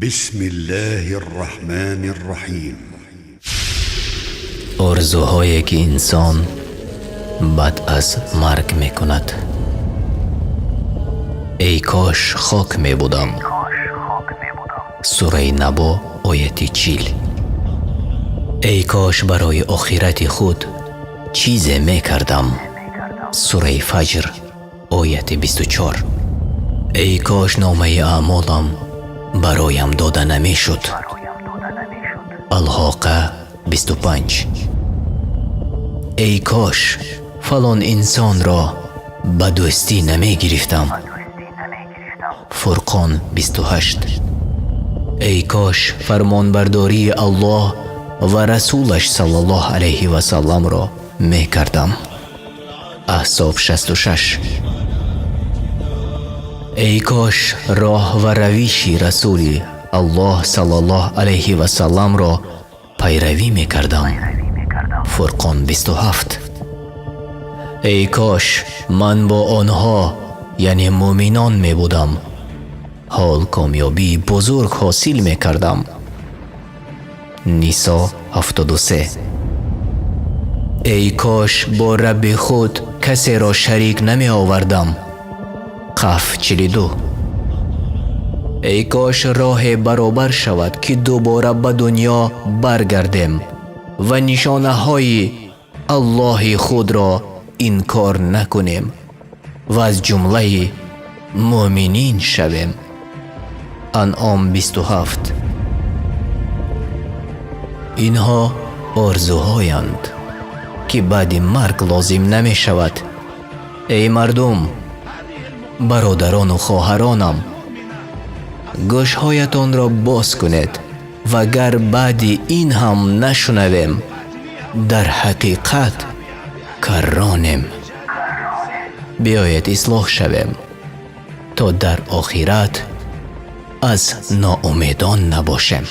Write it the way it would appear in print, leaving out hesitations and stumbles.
بسم الله الرحمن الرحيم. Орзуҳое, ки инсон баъд аз марг мекунад. Эй кош хок мебудам. Сураи Набо, ояти 40. Эй кош барои охирати худ чизе мекардам. Сураи Фаҷр, ояти 24. Эй кош номаи аъмолам бароям дода намешуд. Алҳоқа, 25. Эй кош фалон инсонро ба дӯстӣ намегирифтам. Фурқон, 28. Эй кош фармонбардории Аллоҳ ва расулаш саллаллоҳу алайҳи васалламро мекардам. Аҳзоб, 66. Эй кош роҳ ва равиши расули Аллоҳ саллаллоҳу алайҳи васалламро пайравӣ мекардам. Фурқон, 27. Эй кош ман бо онҳо, яъне муъминон, мебудам, ҳол комёбии бузург ҳосил мекардам. Нисо, 73. Эй кош бо Рабби худ касеро шарик намеовардам. Қаф, 42. Эй кош роҳе баробар шавад, ки дубора ба дунё баргардем ва нишонаҳои Аллоҳи худро инкор накунем ва аз ҷумлаи муъминин шавем. Анъом, 27. Инҳо орзуҳоянд, ки баъди марг лозим намешавад. Эй мардум, бародарону хоҳаронам, гӯшҳоятонро боз кунед ва гар баъди ин ҳам нашунавем, дар ҳақиқат карронем. Биёед, ислоҳ шавем, то дар охират аз ноумедон набошем.